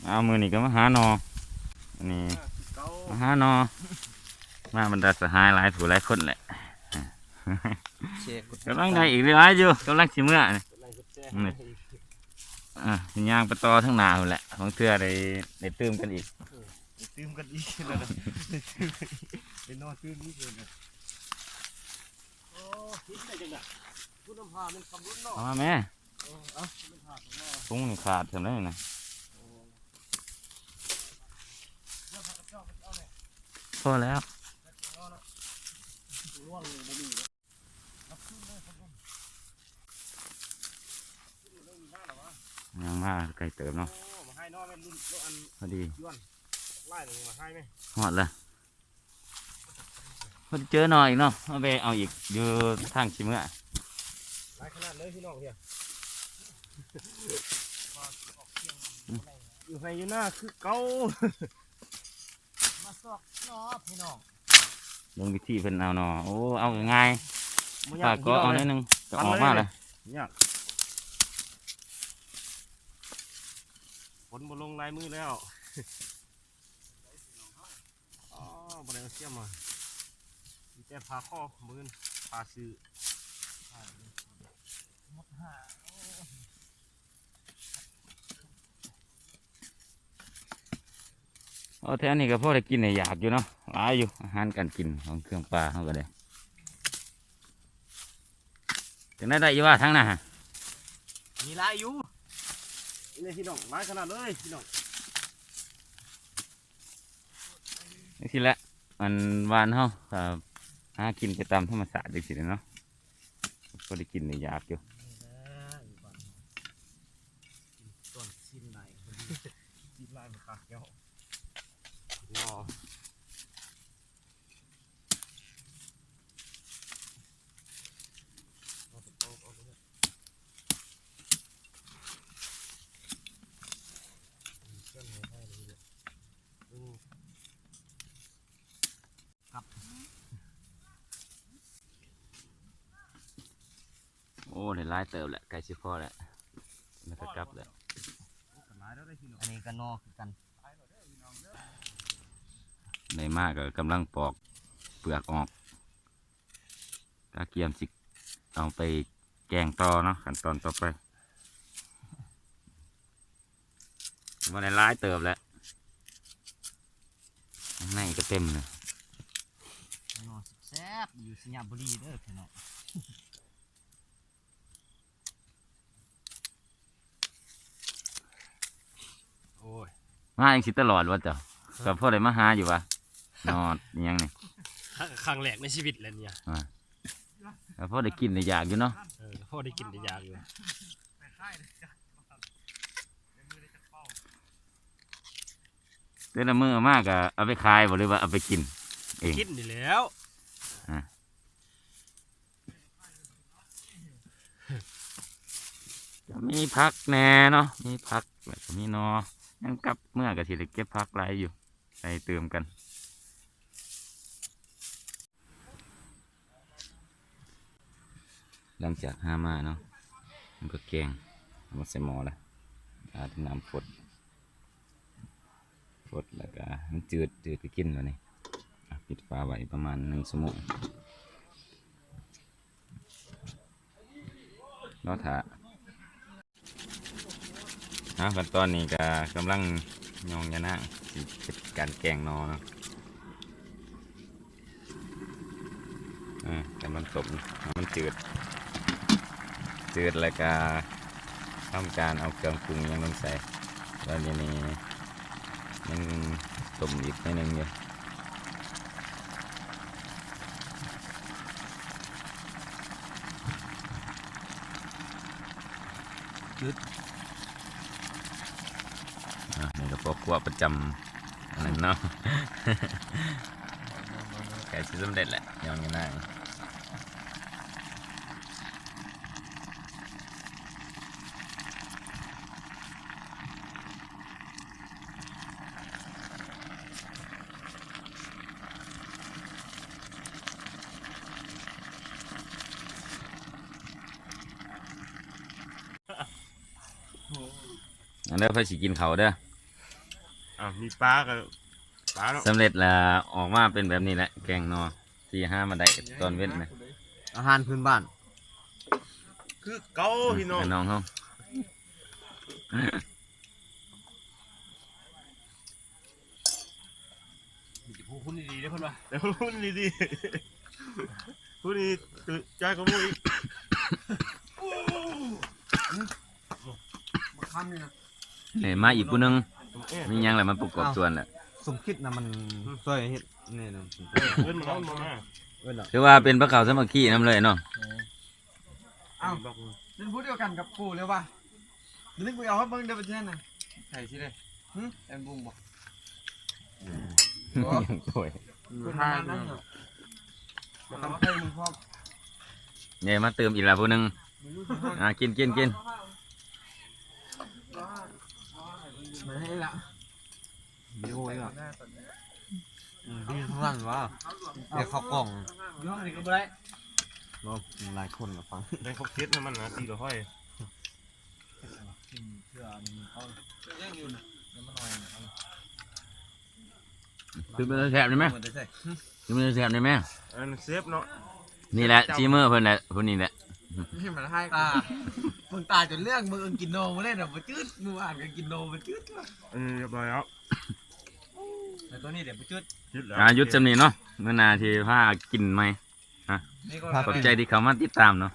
ເອົາ ມື້ນີ້ກໍມາຫາໜໍ່ ອັນນີ້ ມາຫາໜໍ່ ມາບັນດາສະຫາຍຫຼາຍຜູ້ຫຼາຍຄົນແຫຼະ ກຳລັງໄດ້ອີກຫຼາຍຢູ່ ກຳລັງຊິເມືອນີ້ ອ່າ ຊິຍ່າງໄປຕໍ່ທາງໜ້າພຸ້ນແຫຼະ ບາງເທື່ອໄດ້ ໄດ້ຕື່ມກັນອີກ ໄດ້ຕື່ມກັນອີກ ໄດ້ນອນຕື່ມອີກເລີຍນະ ໂອ້ ກິນໄດ້ຈັ່ງໃດ ຄຸນນຳພາແມ່ນຂັບລົດເນາະ ເອົາມາແມ່ ເອີ ເອົາ ທຸງນີ້ຂາດຊັ້ນແລ້ວນະ ພໍແລ້ວ ຍັງມາໄກເຕີບເນາະ ພໍດີ ຮອດແລ້ວ ພໍດີເຈີໜໍ່ອີກເນາະ ມາແວ່ເອົາອີກ ຢູ່ທາງຊິເມືອ ຫຼາຍຂະໜາດເລີຍພີ່ນ້ອງເອີຍ ຢູ່ໄຮ່ຢູ່ນາຄືເກົ່າ ມາຊອກໜໍ່ພີ່ນ້ອງ ເບິ່ງວິທີເພິ່ນເອົາໜໍ່ ໂອ້ ເອົາງ່າຍ ບໍ່ຍາກ ປາກກໍເອົາໜ້ອຍໜຶ່ງ ກໍອອກມາແລ້ວ ຍາກ ຝົນບໍ່ລົງຫຼາຍມື້ແລ້ວ ອໍ ບໍ່ໄດ້ເອົາຊຽມມາ ມີແຕ່ຜ້າຄໍ ມື້ອື່ນຜ້າຊື່ ໂອ້ ແຖວນີ້ກໍພໍໄດ້ກິນໄດ້ຢາກຢູ່ເນາະ ຫຼາຍຢູ່ ອາຫານການກິນຂອງເຄື່ອງປ່າເຮົາກໍໄດ້ ຈັ່ງໃດໄດ້ຢູ່ວ່າທາງໜ້າ ມີຫຼາຍຢູ່ ນີ້ພີ່ນ້ອງ ຫຼາຍຂະໜາດເລີຍພີ່ນ້ອງ ຈັ່ງຊີ້ແຫຼະ ອັນບ້ານເຮົາກໍຫາກິນໄປຕາມທຳມະຊາດຈັ່ງຊີ້ແຫຼະເນາະ ພໍໄດ້ກິນໄດ້ຢາກຢູ່ ກິນຕອນຊີ້ນຫຼາຍ ຊີ້ນຫຼາຍມັນຄັກແລ້ວ ໂອ້ ໄດ້ຫຼາຍເຕີບແຫຼະ ໃກ້ຊິພໍແລ້ວ ແລ້ວກໍກັບແລ້ວ ອັນນີ້ກໍໜໍ່ຄືກັນ ໄດ້ມາກໍກຳລັງປອກເປືອກອອກ ກະກຽມຊິເອົາໄປແກງຕໍ່ເນາະ ຂັ້ນຕອນຕໍ່ໄປ ມາໄດ້ຫຼາຍເຕີບແລ້ວ ຂ້າງໃນກໍເຕັມເລີຍ ໜໍ່ແຊບໆ ຢູ່ໄຊຍະບູລີເດີພີ່ນ້ອງ ໂອ້ຍ ມາຈັ່ງຊີ້ຕະຫຼອດວະເຈົ້າ ກໍພໍໄດ້ມາຫາຢູ່ວະ ໜໍ່ອີ່ຫຍັງນີ້ ຄັ້ງແລກໃນຊີວິດແຫຼະນີ້ ອ່າ ກໍພໍໄດ້ກິນໄດ້ຢາກຢູ່ເນາະ ເອີ ກໍພໍໄດ້ກິນໄດ້ຢາກຢູ່ ແຕ່ລະມື້ເອົາມາກໍເອົາໄປຂາຍບໍ່ ຫຼືວ່າເອົາໄປກິນເອງ ກິນນີ້ແຫຼ້ວ ອ່າ ກໍມີຜັກແດ່ເນາະ ມີຜັກ ແລ້ວກໍມີໜໍ່ ຍັງກັບເມືອກໍຊິໄດ້ເກັບຜັກຫຼາຍຢູ່ ໃສ່ຕື່ມກັນ ຫຼັງຈາກຫາມາເນາະ ມັນກໍແກງ ເອົາມາໃສ່ໝໍ້ລະ ອາບນ້ຳຟົດ ຟົດແລ້ວກະມັນຈືດ ຈືດກໍກິນບາດນີ້ ອ່ະ ປິດຝາໄວ້ປະມານໜຶ່ງຊົ່ວໂມງ ລໍຖ້າ ອ່ະ ຂັ້ນຕອນນີ້ກະກຳລັງຍ້ອງຍານາງ ຊິເຮັດການແກງໜໍ່ເນາະ. ອ່າ ກຳລັງຕົ້ມໃຫ້ມັນຈືດ ຈືດແລ້ວກະທຳການເອົາເຄື່ອງປຸງຫຍັງລົງໃສ່ ແລ້ວດຽວນີ້ຍັງຕົ້ມອີກໜ້ອຍໜຶ່ງຢູ່ ຈືດ ອ່າ ນີ້ກໍພໍ່ຄົວປະຈຳ ອັນນັ້ນເນາະ ໃກ້ຊິສຳເລັດແລ້ວ ຍ້ອງຍານາງ. ອັນເດີ ໃຜຊິກິນເຂົ້າເດີ. ອ່ະ ມີປາກໍປາເນາະ ສຳເລັດລະ ອອກມາເປັນແບບນີ້ແຫຼະ ແກງໜໍ່ທີ່ຫາມາໄດ້ຕອນເວັນນະ ອາຫານພື້ນບ້ານ ຄືເກົ່າ ພີ່ນ້ອງ ພີ່ນ້ອງເຮົາ. ມີແຕ່ຜູ້ຮຸ່ນດີໆເດ້ເພິ່ນວ່າ ແຕ່ຜູ້ຮຸ່ນດີໆ ຜູ້ນີ້ຕື່ນໃຈກວ່າໝູ່ອີກ ບັກຄຳນີ້ນະ ເອີ ມາອີກຜູ້ໜຶ່ງ ເອີ ມີຫຍັງລະມາປະກອບສ່ວນລະ ສົມຄິດນະ ມັນຊ່ອຍເຮັດແນ່ນອນ ເອີ້ນມາ ເອີ້ນມາ ເອີ້ນເນາະ ຖືວ່າເປັນພວກເຂົາສາມັກຄີນຳເລີຍເນາະ. ອ້າວ ເປັນຜູ້ດຽວກັນກັບກູເລີຍວ່າ ດຽວນີ້ກູເອົາໃຫ້ເບິ່ງເດີ ເປັນຈັ່ງໃດນະ ໃຜຊິເດ້ ຫຶ ແອນບຸງບໍ່? ໂອ້ຍ ຄົນປະມານນັ້ນເນາະ ບໍ່ຕ້ອງໃຫ້ມຶງພ້ອມ ນີ້ມາຕື່ມອີກລະຜູ້ໜຶ່ງ ອ່າ ກິນ ກິນ ກິນ ມາໃຫ້ລະ ວິດີໂອນີ້ຫວາ ອືມ ດີເທົ່ານັ້ນຫວາ ແຕ່ເຂົ້າກ່ອງ ຢູ່ຫ້ອງນີ້ກໍບໍ່ໄດ້ ບໍ່ ຫຼາຍຄົນລະຟັງ ແຕ່ເຂົາເກັບໃຫ້ມັນນະ ສີ່ຮ້ອຍ ກິນເທື່ອອັນເຂົາຍັງຢູ່ນະ ຍັງບໍ່ນ້ອຍນະ ຄືມັນແຊບນີ້ແມ ຄືມັນແຊບນີ້ແມ ອັນເຊຟເນາະ ນີ້ແຫຼະ ຊີມືເພິ່ນແຫຼະ ຜູ້ນີ້ແຫຼະ ໃຫ້ມັນໃຫ້ ອ່າ ມຶງຕາຈົນເລື່ອງ ມຶງກິນໂນບໍ່ໄດ້ດອກ ບໍ່ຈືດ ມື້ວານກໍກິນໂນບໍ່ຈືດ ເອີ ຮຽບຮ້ອຍແລ້ວ ແຕ່ຕົວນີ້ເດ ບໍ່ຈືດ ຢຸດແລ້ວ ອ່າ ຢຸດຊ່ຳນີ້ເນາະ ມື້ໜ້າຊິພາກິນໃໝ່ ຮະ ນີ້ກໍ ຂອບໃຈທີ່ເຂົ້າມາຕິດຕາມເນາະ